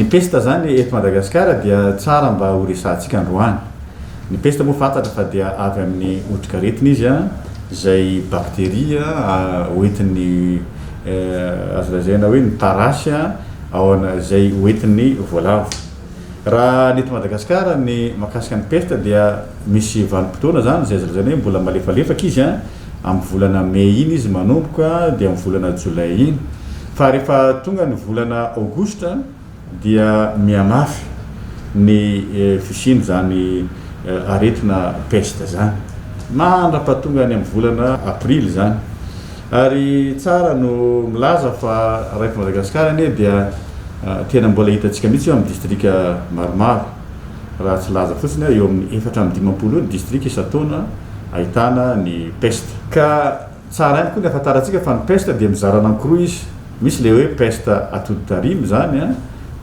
Ny pesta izany eto Madagasikara dia tsara mba ho resahantsika androany. Ny pesta moa fantatra fa dia avy amin'ny otrikaretina izy izay bakteria hoentin'ny azo lazaina hoe ny parasy ao izay hoentin'ny voalavo. Raha ny eto Madagasikara ny mahakasika ny pesta dia misy vanim-potoana izany izay azo lazaina hoe mbola malefalefaka izy amin'ny volana mey iny izy manomboka dia amin'ny volana jolay iny. Fa rehefa tonga ny volana aogositra dia mihamafy ny fisian'izany aretina peste izany. Mandra-pahatonga any amin'ny volana aprily izany. Ary tsara no milaza fa raha eto Madagasikara anie dia tena mbola hitantsika mihitsy eo amin'ny distrika maromaro. Raha tsy hilaza fotsiny aho, eo amin'ny 54 eo ny distrika isan-taona ahitana ny peste. Ka tsara ihany koa ny ahafantarantsika fa ny peste dia mizara anankiroa izy. Misy ilay hoe peste atoditarimo izany an,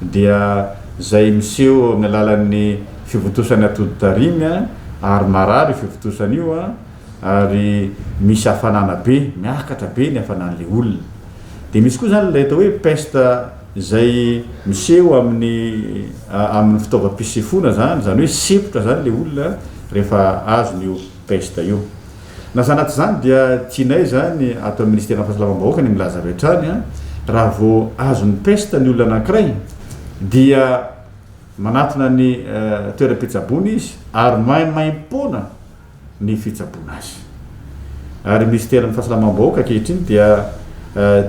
dia izay miseho amin'ny alalan'ny fivontosan'ny atoditarimy ary marary io fivontosana io an, ary misy hafanana be, miakatra be ny hafanan'ilay olona. Dia misy koa izany ilay atao hoe peste izay miseho amin'ny amin'ny fitaovam-pisefoana izany, izany hoe sepotra izany ilay olona rehefa azon'io peste io. Na izany na tsy izany dia tianay izany ato amin'ny Ministeran'ny Fahasalamam-bahoaka ny milaza avy hatrany, raha vao azon'ny peste ny olona anankiray dia manatona ny toeram-pitsaboana izy ary maimaim-poana ny fitsaboana azy. Ary ny minisiteran'ny fahasalamam-bahoaka ankehitriny dia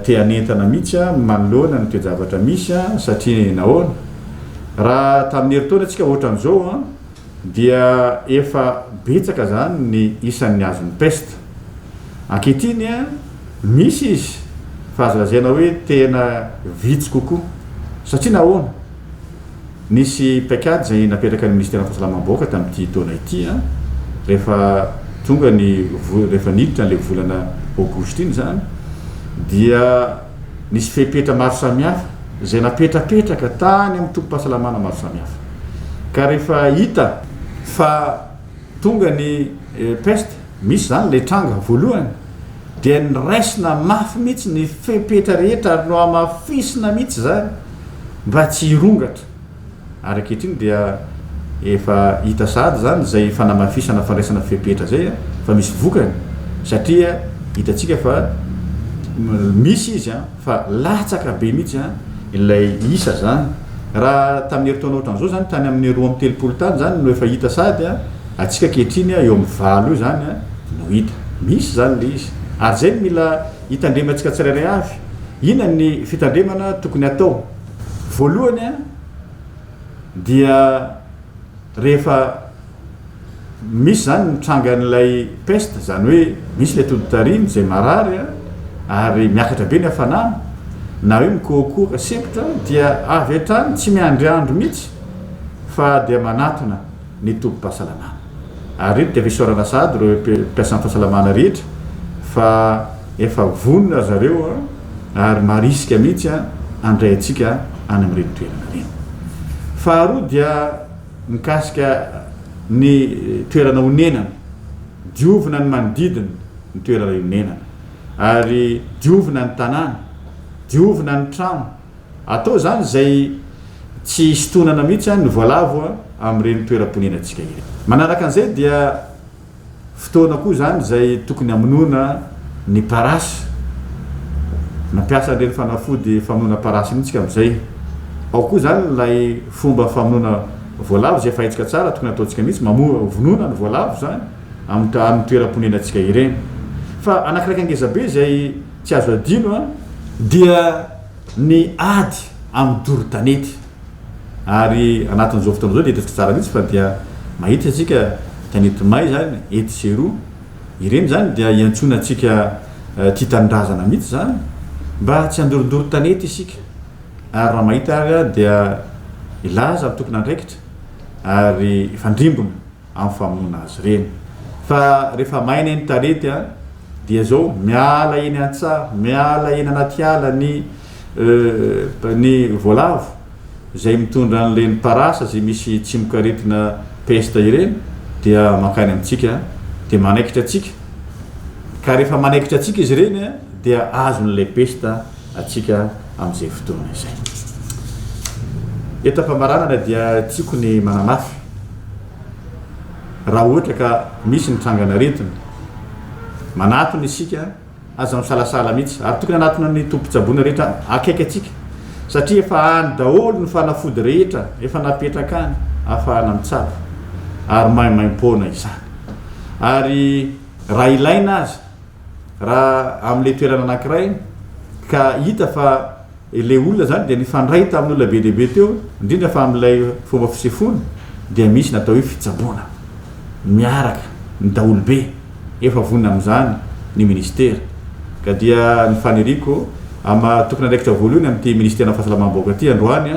te hanentana mihitsy manoloana ny toe-javatra misy satria nahoana? Raha tamin'ny herintaona isika ohatran'izao dia efa betsaka izany ny isan'ny azon'ny peste. Ankehitriny misy izy fa azo lazaina hoe tena vitsy kokoa. Satria nahoana? Nisy paikady izay napetraka ny Minisiteran'ny Fahasalamam-bahoaka tamin'ity taona ity rehefa tonga ny rehefa niditra an'ilay volana aogositra iny izany dia nisy fepetra maro samihafa izay napetrapetraka tany amin'ny tobim-pahasalamana maro samihafa. Ka rehefa hita fa tonga ny peste, misy izany ilay tranga voalohany, dia noraisina mafy mihitsy ny fepetra rehetra ary nohamafisina mihitsy izany mba tsy hirongatra. Ary ankehitriny dia efa hita sahady izany izay fanamafisana fandraisana fepetra izay fa misy vokany satria hitantsika fa misy izy fa latsaka be mihitsy ilay isa izany. Raha tamin'ny herintaona ohatran'izao izany tany amin'ny 32 tany izany no efa hita sahady, antsika ankehitriny eo amin'ny valo eo izany no hita. Misy izany ilay izy. Ary izay no mila hitandremantsika tsirairay avy. Inona ny fitandremana tokony hatao? Voalohany dia rehefa misy izany ny trangan'ilay peste, izany hoe misy ilay toditarimy izay marary ary miakatra be ny hafanana na hoe mikohakohaka sempotra dia avy hatrany tsy miandry andro mihitsy fa dia manatona ny tobim-pahasalamana. Ary eto dia fisaorana sahady ireo mpiasan'ny fahasalamana rehetra fa efa vonona ry zareo ary marisika mihitsy handray antsika any amin'ireny toerana ireny. Faharoa dia mikasika ny toerana onenana, diovina ny manodidina ny toerana ionenana ary diovina ny tanàna, diovina ny trano, Atao izany izay tsy hisintonana mihitsy ny voalavo amin'ireny toeram-ponenantsika ireny. Manaraka an'izay dia fotoana koa izany izay tokony hamonoana ny parasy. Nampiasa an'ireny fanafody famonoana parasy ireny isika amin'izay. Ao koa izany ilay fomba famonoana voalavo izay efa haintsika tsara, tokony hataontsika mihitsy, mamono, vonoina ny voalavo izany amin'ny toeram-ponenantsika ireny. Fa anankiray ngezabe izay tsy azo adino dia ny ady amin'ny doro tanety. Ary anatin'izao fotoana izao dia hitantsika tsara mihitsy fa dia mahita isika tanety may izany etsy sy eroa. Ireny izany dia iantsoana antsika tia tanindrazana mihitsy izany mba tsy handorondoro tanety isika. Ary raha mahita ary dia hilaza ny tompon'andraikitra ary hifandrimbona amin'ny famonoana azy ireny. Fa rehefa maina iny tanety an, dia zao miala eny an-tsaha, miala eny anaty ala ny ny voalavo izay mitondra an'ireny parasa izay misy tsimokaretina peste ireny dia mankany amintsika dia manaikitra antsika. Ka rehefa manaikitra antsika izy ireny dia azon'ilay peste antsika amin'izay fotoana izay. Eto am-pamaranana dia tiako ny manamafy, raha ohatra ka misy ny trangan'aretina, manatona isika, aza misalasala mihitsy, ary tokony hanatona ny tobim-pitsaboana rehetra akaiky antsika, satria efa any daholo ny fanafody rehetra efa napetraka any ahafahana mitsabo, ary maimaimpoana izany. Ary raha ilaina aza, raha amin'ilay toerana anankiray ka hita fa ilay olona izany dia nifandray tamin'ny olona be dia be teo, indrindra fa amin'ilay fomba fisefoana, dia misy ny atao hoe fitsaboana miaraka ny daholobe, efa vonona amin'izany ny minisitera. Ka dia ny faniriako amin'ny maha tompon'andraikitra voalohany amin'ity minisiteran'ny fahasalamam-bahoaka ity androany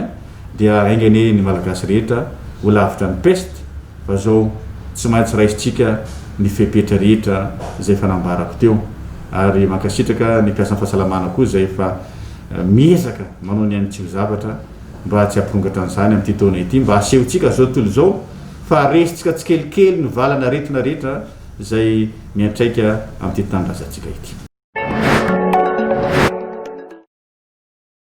dia enga anie ny Malagasy rehetra ho lavitra ny peste, fa zao tsy maintsy raisintsika ny fepetra rehetra izay efa nambarako teo ary mankasitraka ny mpiasan'ny fahasalamana koa izay efa miezaka manao ny ainy tsy ho zavatra mba tsy hampirongatra an'izany amin'ity taona ity mba hasehontsika zao tontolo izao fa resintsika tsikelikely ny valan'aretina rehetra izay miantraika amin'ity tanindrazantsika ity.